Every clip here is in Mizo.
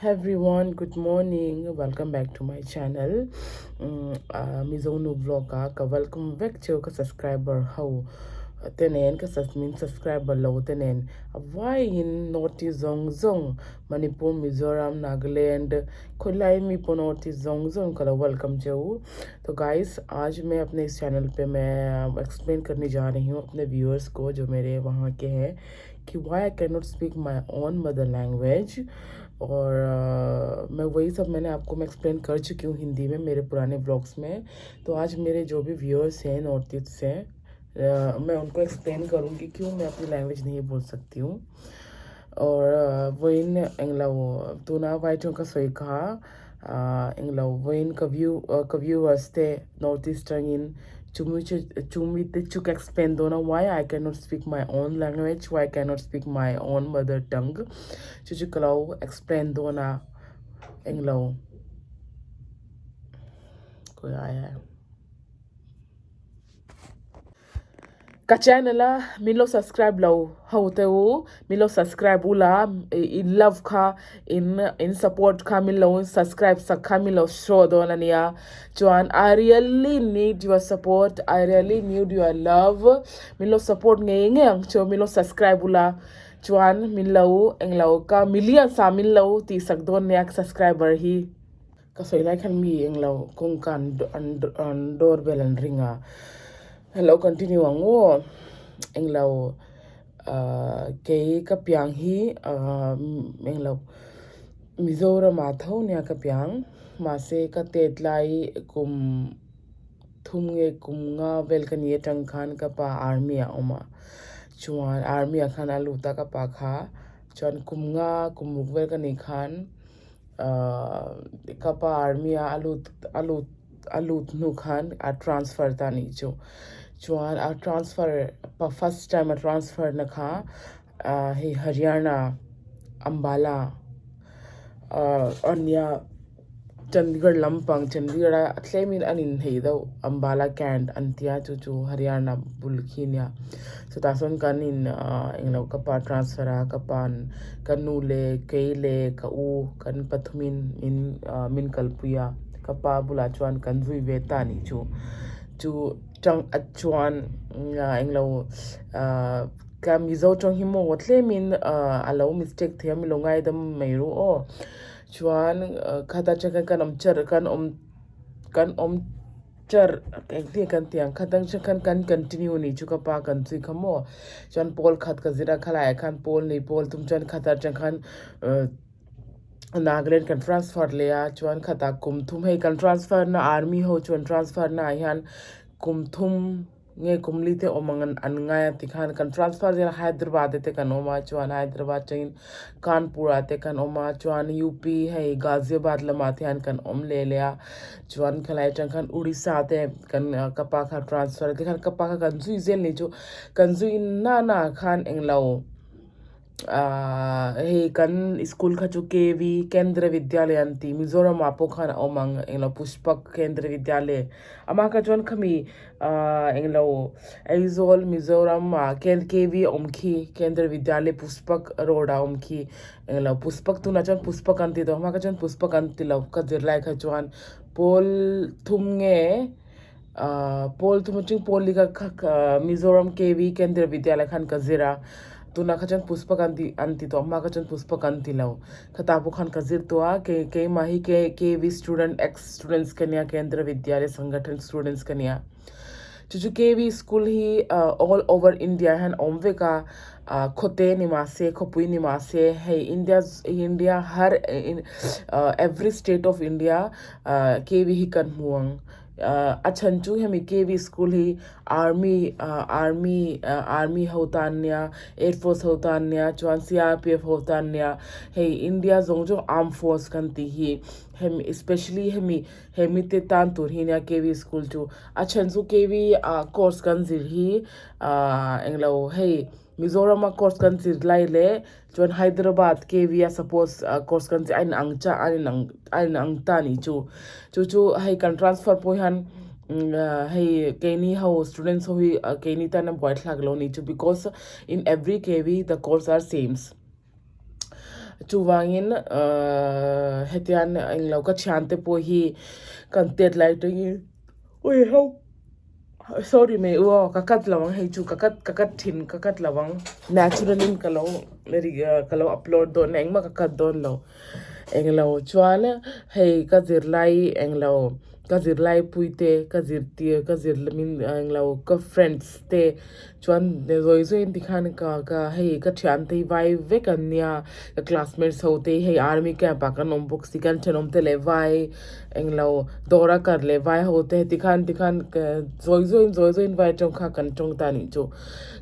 Everyone, good morning. Welcome back to my channel. Mizo Nu Vlog a ka welcome vek cheu ka subscriber ho te nen ka min subscriber lo te nen a vaiin North East zawng zawng Manipur, Mizoram, Nagaland khawilai mi pawh North East zawng zawng ka lo welcome cheu. तो guys आज मैं अपने इस channel पे मैं explain करने जा रही हूँ अपने व्यूअर्स को जो मेरे वहाँ के हैं कि why I can not speak my own mother language और मैं वही सब मैंने आपको मैं एक्सप्लेन कर चुकी हूँ हिंदी में मेरे पुराने ब्लॉग्स में। तो आज मेरे जो भी व्यूअर्स हैं नॉर्थ ईस्ट से, मैं उनको एक्सप्लेन करूँगी क्यों मैं अपनी लैंग्वेज नहीं बोल सकती हूँ। और vawiin englo tuna vai tawng ka sawi kha englo vawiin ka view ka viewers te north east atangin chumi chu chumi te chu ka explain dawn a why I cannot speak my own language why I cannot speak my own mother tongue chu chu ka lo explain dawn a englo khawi ai ai. Ka channel a min lo subscribe lo ho te u min lo subscribe ula in love kha in in support kha min lo subscribe sak kha min lo show dawn a nia chuan I really need your support I really need your love min lo support ngei ngei ang chu min lo subscribe ula chuan min lo englo ka millions ah min lo tih sak dawn nia subscriber hi. Ka sawi lai khan mi englo kawngka an an an door bell an ring a, hello continue ang aw englo ahh kei ka piang hi ahh englo Mizoram ah tho nia ka piang mahse ka tet lai kum thum nge kum nga vel ka ni atang khan ka pa army ah a awm a chuan army ah khan a lut a ka pa kha chuan kum nga kum ruk vel ka nih khan. Ahh ka pa army a a lut a lut a lut hnu khan a transfer ta anih chu chuan a transfer pa first time a transfer na kha ahh hei Haryana Ambala ahh a nia Chandigarh lampang Chandigarh a tlemin an inhneih deuh Ambala Cantt an tia chu chu Haryana bul khi ania chutah sawn kan in ahh englo ka pa transfer a ka pa'n ka nu leh kei leh ka u kan pathumin min ahh min kalpui a ka pa bulah chuan kan zui ve ta anih chu chu tang a chuan ah englo ahh ka mizo tawng hi maw tlemin ahh a lo mistake thei a mi lo ngaidam mai ru aw chuan khata tang khan kan awm char kan awm kan awm char engtin kan tih ang kha dang chu khan kan continue anih chu ka pa kan zui kha maw chuan pawl khat ka zir a khalai ah khan pawl nei pawl thum chuan khatah atang khan ah Nagaland kan transfer leh a chuan khatah kum thum hei kan transfer na army ho chuan transfer na ah hian kum thum. Nge kum li te awm ang an ngai a tikhan kan transfer zel a Hyderabad te kan awm a chuan Hyderabad atangin Kanpur ah te kan awm a chuan UP hei Ghaziabad lamah te hian kan awm leh leh a chuan khalai atang khan Orissa te kan ka pa kha transfer a tikhan ka pa kha kan zui zel ni chu kan zui na na ah khan englo. Ahh hei kan school kha chu KV Kendra Vidyalaya an tih Mizoram ah pawh khan a awm ang englo Pushpak Kendra Vidyalaya amah kha chuan khami ahh englo Aizawl Mizoram ah KV a awm khi Kendra Vidyalaya Pushpak road ah a awm khi englo Pushpak tunah chuan Pushpak an ti tawh amah kha chuan Pushpak an ti lo ka zirlai kha chuan pawl thum nge. Ahh pawl thum atang pawl li kha kha Mizoram KV Kendriya Vidyalaya khan ka zir a tunah kha chuan Pushpak an tih an ti tawh hma kha chuan Pushpak an ti lo khatah pawh khan ka zir tawh a kei keimah hi K KV student ex students ka nia Kendriya Vidyalaya Sangathan students ka nia chu chu KV school hi ah all over India hian a awm vek a ah khawte ni mah se khawpui ni mah se hei India India har ah every state of India ah KV hi kan hmu ang. A chhan chu hemi KV school hi army ah army ah army ho tan nia air force ho tan nia chuan CRPF ho tan nia hei India zawng zawng arm force kan tih hi hemi especially hemi hemi te tan tur hi nia KV school chu a chhan chu KV ah course kan zir hi ah englo hei Mizoram a course kan zir lai leh Chuan Hyderabad KV a suppose course kan zir a in ang cha a in ang a in ang ta nih chu. Chu chu hei kan transfer pawh hian hei keini ho students ho hi keini tan a buaithlak lo nih chu because in every KV the course are sames. Chuvangin hetian englo ka thiante pawh hi kan tet lai atangin sorry mai u aw ka cut lo ang hei chu ka cut ka cut thin ka cut lo ang natural in ka lo ka lo upload dawn a engmah ka cut dawn lo englo chuan hei ka zirlai englo ka zirlai pui te ka zirtir ka zir min englo ka friends te chuan zawi zawiin tikhan ka ka hei ka thiante hi vai vek an nia ka classmates ho te hi hei army camp ah kan awm bawk si kan thenawm te leh vai englo dawr a kar leh vai ho te tikhan tikhan zawi zawiin zawi zawiin vai tawng kha kan tawng ta a nih chu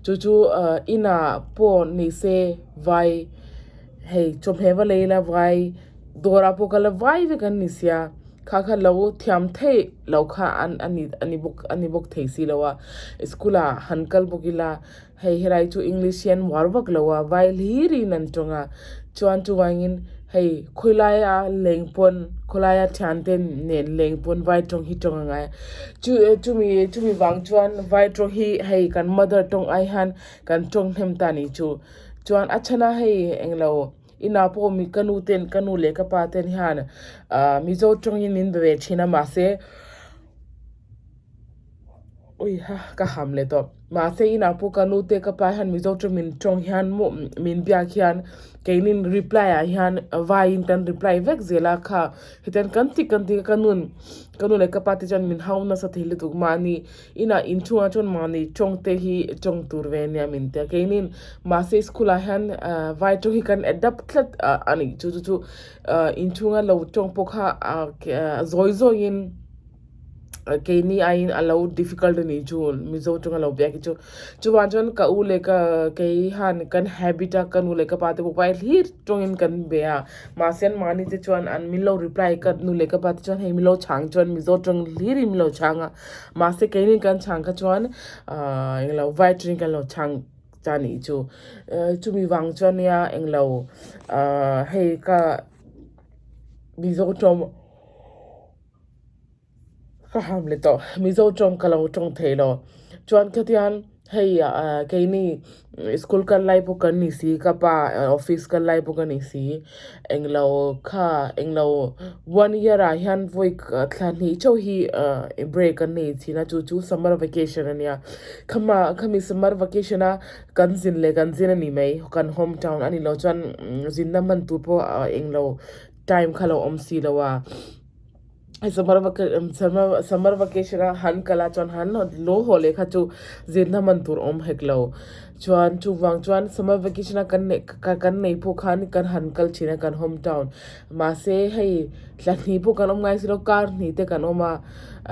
chu chu ah inah pawh ni se vai hei chawhmeh va lei ila vai dawrah pawh kal a vai vek an ni sia kha kha lo thiam theih loh kha an ani ani bawk ani bawk thei si lo a school ah han kal bawk ila hei helai chu english hian uar vak lo a vai hlir in an tawng a chuan chuvangin hei khawilai a leng pawn khawlai a thian te nen leng pawn vai tawng hi tawng a ngai a chu chumi chumi vang chuan vai tawng hi hei kan mother tawng ai hian kan tawng hnem ta ni chu chuan a chhan a hei englo inah pawh mi ka nu ten ka nu leh ka pa ten hian ah mizo tawngin min be ve thin a mahse ui ha ka ham leh tawh mahse inah pawh ka nu te ka pa hian mizo tawng min tawng hian maw min biak hian keinin reply ah hian vaiin kan reply vek zel a kha hetiang kan ti kan ti ka nun ka nu leh ka pa te chuan min hau nasa thei lutuk mahni inah inchhungah chuan mahni tawng te hi tawng tur ve ania min tia keinin mahse school ah hian ah vai tawng hi kan adapt tlat a nih chu chu chu ah inchhunga lo tawng pawh kha ah zawi zawiin. Keini aiin a lo difficult a nih chu Mizo tawng a lo biak hi chu. Chuvang chuan ka u leh ka kei hian kan habit a ka nu leh ka pa te pawh vai hlir tawngin kan be a. Mahse an mahni te chuan an min lo reply ka nu leh ka pa te chuan hei min lo chhang chuan Mizo tawng hlirin min lo chhang a. Mahse keini kan chhang kha chuan ahh englo vai tawngin kan lo chhang ta nih chu. Chumi vang chuan nia englo ahh hei ka Mizo tawng. Ka ham leh tawh Mizo tawng ka lo tawng thei lo chuan khatiang hei ah keini school kal lai pawh kan ni si ka pa office kal lai pawh ka ni si englo kha englo one year ah hian vawi thla hnih chauh hi ah break an nei thin a chu chu summer vacation a nia khama khami summer vacation a kan zin leh kan zin a ni mai kan home town a ni loh chuan zinna hman tur pawh englo time kha lo awm si lo a. Summer summer summer vacation a han kal a chuan han lo haw leh kha chu zirna man tur awm hek lo chuan chuvang chuan summer vacation a kan neih kan neih pawh khan kan han kal thin a kan home town mahse hei thla hnih pawh kan awm ngai si lo kar hnih te kan awm a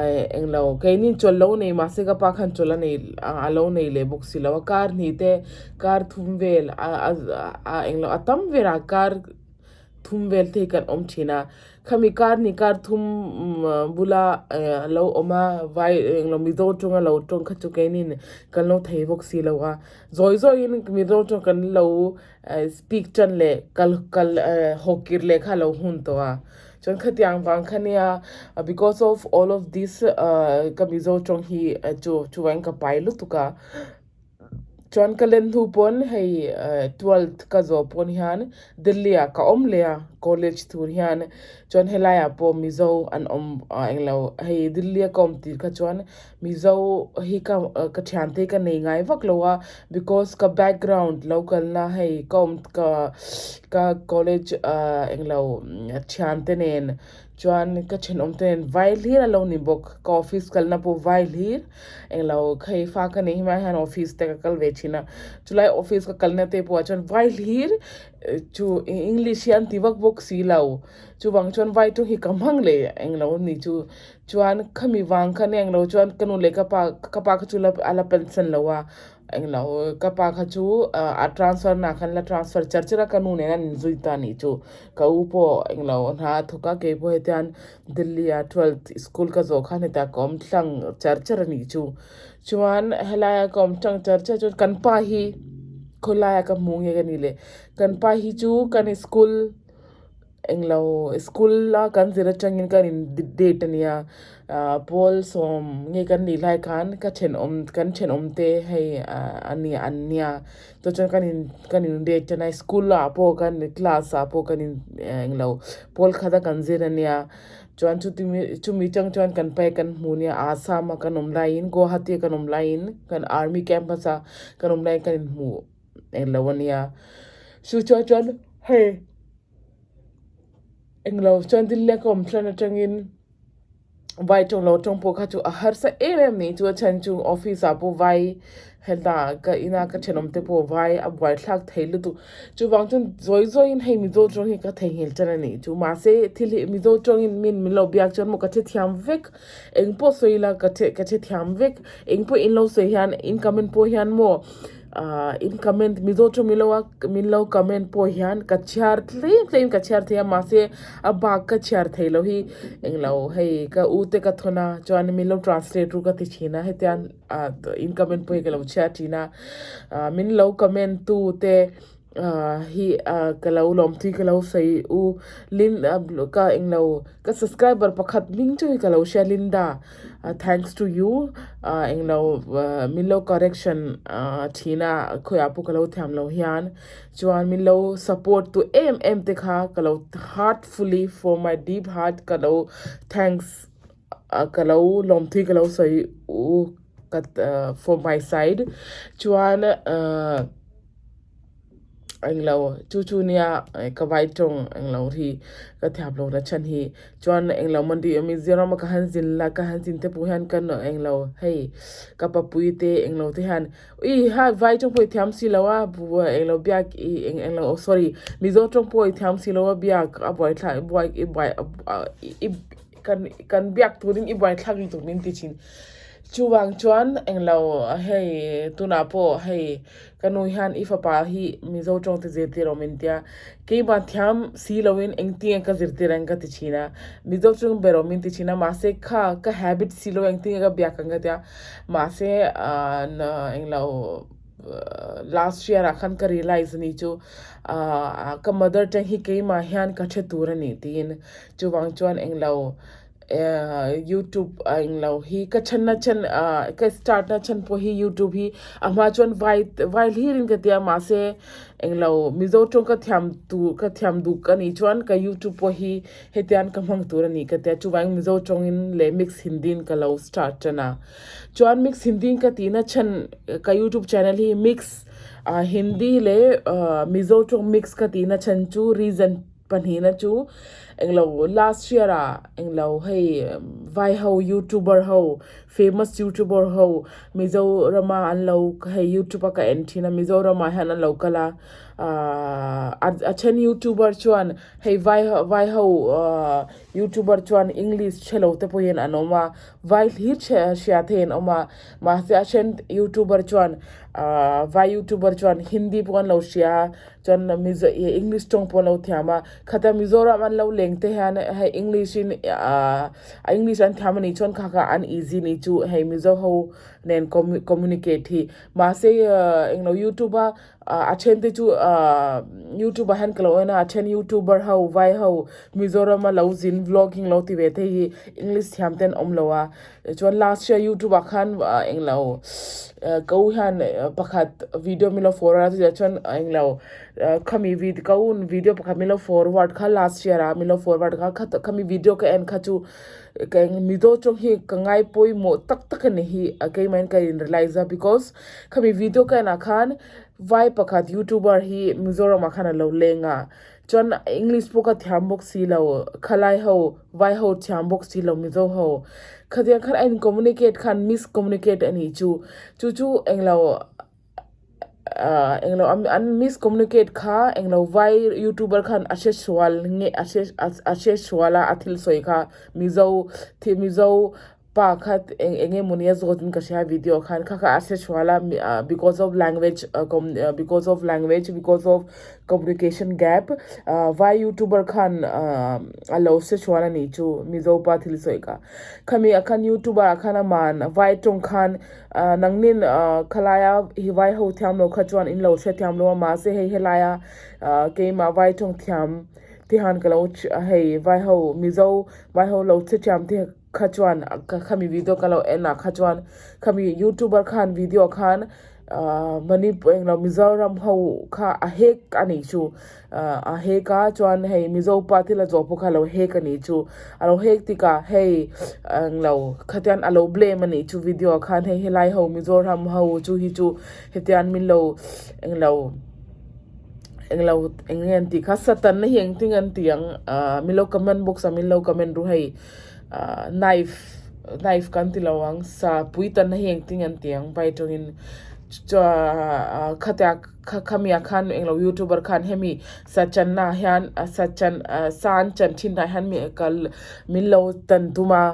eh englo keini chawlh lo nei mahse ka pa khan chawlh a nei a lo nei leh bawk si lo a kar hnih te kar thum vel a a englo a tam ber a kar. Thum vel te hi kan awm thin a khami kar ni kar thum bula a lo awm a vai englo mizo tawnga lo tawng kha chu keinin kan lo thei bawk si lo a zawi zawiin mizo tawng kan lo speak tan leh kal kal haw kir leh kha a lo hun tawh a chuan khatiang vang kha nia because of all of this ka mizo tawng hi chu chuvangin ka pai lutuk a. Chuan ka len hnu pawn hei twelfth ka zawh pawn hian Delhi ah ka awm leh a college tur hian chuan helai ah pawh Mizo an awm englo hei Delhi a ka awm tir kha chuan Mizo hi ka ka thiante hi ka nei ngai vak lo a because ka background lo kalna hei ka awm ka ka college ah englo thiante nen Chuan ka thenawm te nen vai hlir a lo ni bawk ka office kalna pawh vai hlir englo hei fa ka nei hmai hian office te ka kal ve thin a chulai office ka kalna te pawh ah chuan vai hlir chu english hi an ti vak bawk si lo chuvang chuan vai tawng hi ka hmang leh englo ni chu chuan khami vang khan englo chuan ka nu leh ka pa ka pa kha chu a la pension lo a. Englo ka pa kha chu a transfer na khan la transfer char char a ka nu nen an inzui ta anih chu ka u pawh englo hna a thawk a keipawh hetian Delhi ah twelfth school ka zawh khan hetah ka awm tlang char char anih chu chuan helai a ka awm tlang char char chuan kan pa hi khawlai ah ka hmu nge ka nih leh kan pa hi chu kan school. Englo school a kan zir atangin kan in date ania ah pawl sawm nge kan nih lai khan ka thenawm kan thenawm te hei ah ania an nia chu chuan kan in kan in date tan a school ah pawh kan class ah pawh kan in englo pawl khat a kan zir ania chuan chuti chumi chang chuan kan pai kan hmu nia Assam a kan awm laiin Guwahati a kan awm laiin kan army campus a kan awm laiin kan inhmu englo ania chu chuan chuan hei. Englo chuan thil lek a awm thlen atangin vai tawng lo tawng pawh kha chu a harsa em em mai chu a chhan chu office ah pawh vai hetah ka ina ka thenawm te pawh vai a buaithlak thei lutuk chuvang chuan zawi zawiin hei mizo tawng hi ka theihnghilh tan a nih chu mahse thil hi mizo tawngin min min lo biak chuan maw ka hrethiam vek engpawh sawi ila ka ka hrethiam vek engpawh in lo sawi hian in comment pawh hian maw. Ahh in comment mizo chu milo a min lo comment pawh hian ka chhiar tlem tlem ka chhiar thei a mahse a bak ka chhiar thei lo hi englo hei ka u te ka thawn a chuan min lo translate ru ka ti thin a hetiang ah in comment pawh hi ka lo chhiar thin a ah min lo comment tu te ah hi ah ka lo lawm tih ka lo sawi u lin ka englo ka subscriber pakhat hming chu hi ka lo hria Linda. Thanks to you englo min lo correction thin a khawiah pawh ka lo thiam lo hian chuan min lo support tu em em te kha ka lo heartfully from my deep heart ka lo thanks ka lo lawmthui ka lo sawi u ka from my side chuan. Englo chu chu nia ka vai tawng englo hi ka thiam lo na chhan hi chuan englo mandi Mizoram a ka han zin la ka han zin te pawh hian ka englo hei ka papui te englo te hian ui ha vai tawng pawh i thiam si lo a englo biak i englo oh sorry Mizo tawng pawh i thiam si lo a biak a buaithlak buai i buai i kan kan biak turin i buaithlak lutuk min ti thin chuvang chuan englo hei tunah pawh hei Ka nu hian i fapa hi Mizo tawng te zirtir awm in tia, keimah thiam si loin engtinge ka zirtir ang ka ti thin a, Mizo chung ber awm in ti thin a, mahse kha ka habit si lo engtinge ka biak ang ka tia, mahse englo last year ah khan ka realize a ni chu ka mother tongue hi keimah hian ka hre tur a ni tiin chuvang chuan englo youtube a englo hi ka chhan na chhan ah ka start na chhan pawh hi youtube hi a hma chuan vai vai hlir in ka tia mahse englo mizo tawng ka thiam tur ka thiam duh ka nih chuan ka youtube pawh hi hetiang ka hmang tur a ni ka tia chuvangin mizo tawngin leh mix hindi in ka lo start tan a chuan mix hindi in ka tih na chhan ka youtube channel hi mix ah hindi leh ah mizo tawng mix ka tih na chhan chu reason Pahnihna chu englo last year ah englo hei vai ho youtuber ho famous youtuber ho Mizoram a an lo hei youtube a ka en thin a Mizoram ah hian an lo kal a ahh a then youtuber chuan hei vai vai ho ahh youtuber chuan english hrelo te pawhin an awm a vai hlir hria thei an awm a mahse a then youtuber chuan ahh vai youtuber chuan hindi pawh an lo hria a. Chuan Mizo ih English tawng pawh an lo thiam a, khata Mizoram an lo leng te hian hei English in ahh English an thiam anih chuan kha kha an easy nih chu hei Mizo ho nen communicate hi mahse ahh englo youtube a a then te chu ahh youtube ah hian ka lo en a a then youtuber ho vai ho Mizoram a lo zin vlogging lo ti ve te hi English thiam te an awm lo a Chuan last year youtube ah khan englo ka u hian pakhat video min lo forward a chutiang chuan englo khami vid ka u video pakhat min lo forward kha last year ah min lo forward kha khami video ka en kha chu ka eng mizo tawng hi ka ngai pawimawh tak tak a ni hi keimah in ka in realize a because khami video ka en ah khan vai pakhat youtuber hi mizoram ah khan a lo leng a. Chuan English pawh ka thiam bawk si lo, khalai ho, vai ho thiam bawk si lo Mizo ho. Khatiang khan a in communicate khan miscommunicate a nih chu. Chu chu englo ah englo an miscommunicate kha englo vai youtuber khan a hre sual nge a hre a hre sual a a thil sawi kha Mizo Mizo Pa kha eng eng emawni a zawt in ka hria video khan kha kha a hre chhual a because of language because of language because of communication gap vai youtuber khan a lo hre chhual a nih chu mizo pa thil sawi kha khami ah khan youtuber ah khan aman vai tawng khan nangnin khalaia hi vai ho thiam lo kha chuan in lo hre thiam lo a mahse hei helaia keimah vai tawng thiam. Tihan ka lo hei vai ho Mizo vai ho lo che thiam te kha chuan khami video ka lo en ah kha chuan khami youtuber khan video khan ahh Manipur englo Mizoram ho kha a hek a nih chu ahh a hek a chuan hei Mizo pa thil a zawh pawh kha a lo hek a nih chu a lo hek tikah hei englo khatian a lo blame a nih chu video ah khan hei helai ho Mizoram ho chu hi chu hetian min lo englo. Englo eng nge an tih kha satan na hi engtin an tih ang ahh min lo comment box ah min lo comment ru hei ahh knife knife kan ti lo ang sa pui tan na hi engtin an tih ang vai tawngin chuan khatia khami ah khan englo youtuber khan hemi sa chan na ah hian sa chan sa an chan thin ah hian mi kal min lo tan tum a.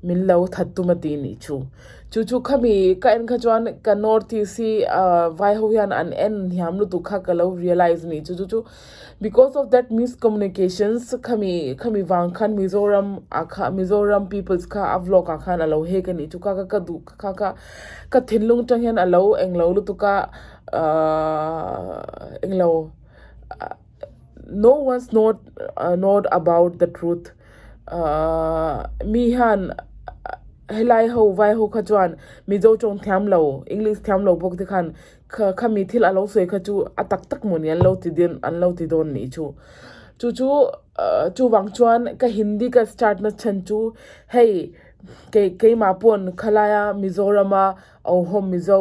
Min lo that tum a ti nih chu. Chu chu khami ka en kha chuan ka North East hi vai ho hian an en hiam lutuk kha ka lo realize nih chu. Chu chu because of that miscommunications khami khami vang khan Mizoram ah kha Mizoram peoples kha a vlog ah khan a lo hek a nih chu. Kha kha ka duh kha kha ka thinlung tang hian a lo englo lutuk a englo no one's not not about the truth. Ahh mi hian helai ho vai ho kha chuan mizo tawng thiam lo english thiam lo bawk te khan khami thil a lo sawi kha chu a tak tak mawni an lo ti din an lo ti dawn nih chu chu chu ahh chuvang chuan ka hindi ka start na chhan chu hei kei keimah pawn khalaia mizorama Awhawm Mizo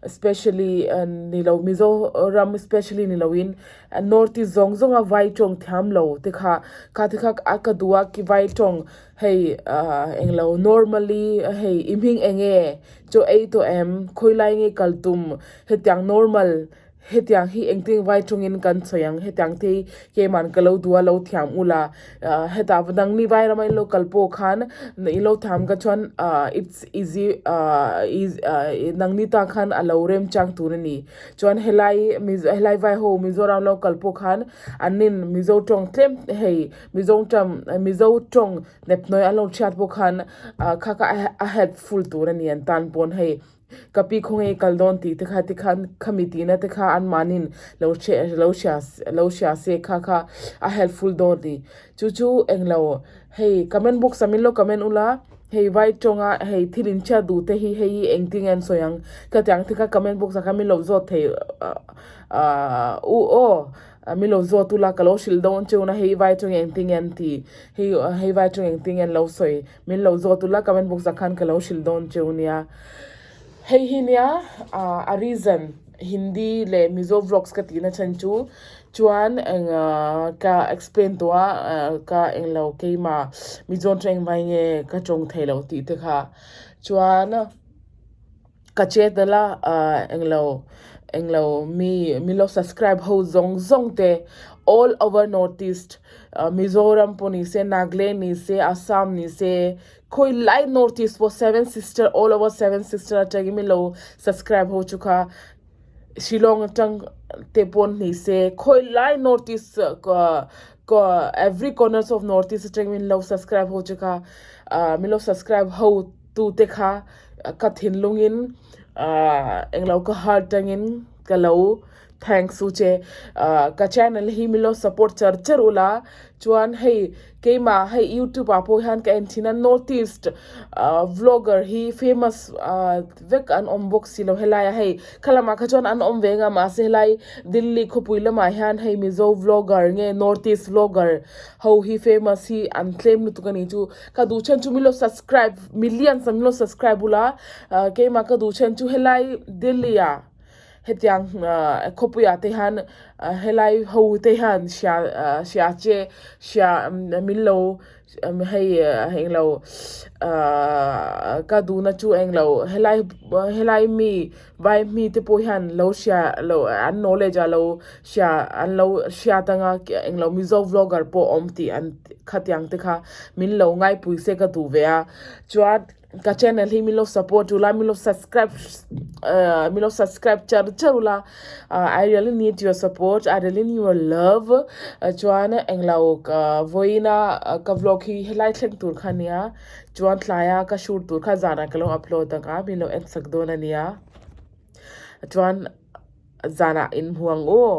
specially ni lo Mizoram specially ni loin North East zawng zawng a vai tawng thiam lo te kha kha te kha a ka duh a ki vai tawng hei ah englo normally hei i hming eng nge chaw ei tawh em khawi lai nge kal tum hetiang normal Hetiang hi engtin vai tawngin kan sawi ang, hetiang te hi keiman ka lo duh a lo thiam ula, hetah nangni vai rama in lo kal pawh khan in lo thiam ka chuan it's easy nangni tan khan a lo remchang tur a ni. Chuan helai helai vai ho Mizoram lo kal pawh khan an nin Mizo tawng tlem hei Mizo tawng Mizo tawng nepnawi an lo chhiat pawh khan kha kha a helpful tur a ni an tan pawn hei. Ka pi khawnge kal dawn tih te kha tikhan khami tihna te kha anmahniin lo hre lo hria lo hria se kha kha a helpful dawn ni. Chu chu englo hei comment box ah min lo comment ula hei vai tawnga hei thil inchhiat duh te hi hei hi engtin nge an sawi ang ka ti ang te kha comment box ah khan min lo zawt thei ahh u aw min lo zawt ula ka lo hrilh dawn cheu na hei vai tawnga engtin nge an tih hei hei vai tawnga engtin nge an lo sawi. Min lo zawt ula comment box ah khan ka lo hrilh dawn cheu nia. Hei hi nia a reason Hindi leh Mizo vlogs ka tihna chhan chu chuan eng ka explain tawh a ka englo keimah Mizo tawng engvai nge ka tawng thei loh tih te kha chuan Ka che tel a, ahh englo englo mi min lo subscribe ho zawng zawng te all over north east Mizoram pawh ni se Nagaland ni se Assam ni se khawi lai north east pawh seven sister all over seven sister atangin min lo subscribe ho chu kha Shillong atang te pawh ni se khawi lai north east every corners of north east atangin min lo subscribe ho chu kha ahh min lo subscribe ho. Tute kha ka thinlungin ahh englo ka heart tangin ka lo thanks u che ahh ka channel hi min lo support char char ula chuan hei keimah hei youtube ah pawh hian ka en thin a north east ahh vlogger hi famous ahh vek an awm bawk si lo helai ah hei khalamah kha chuan an awm ve ang a mahse helai Delhi khawpui lamah hian hei mizo vlogger nge north east vlogger ho hi famous hi an tlem lutuk a ni chu. Ka duh then chu min lo subscribe millions a min lo subscribe bula keimah ka duh then chu helai Delhi ah hetiang khawpui ah te hian helai ho te hian hria hria che hria min lo hei englo ka duhna chu englo helai helai mi vai mi te pawh hian lo hria lo an knowledge ah lo hria an lo hriat anga englo Mizo vlogger pawh awm tih an khatiang te kha min lo ngaipui se ka duh ve a chuan ka channel hi min lo support ula min lo subscribe ahh min lo subscribe char char ula I really need your support I really need your love chuan englo ka vawiina ka vlog hi helai thleng tur kha ania chuan tlaia ka shoot tur kha zanah ka lo upload ang a min lo en sak dawn ania chuan zanah inhmu ang aw.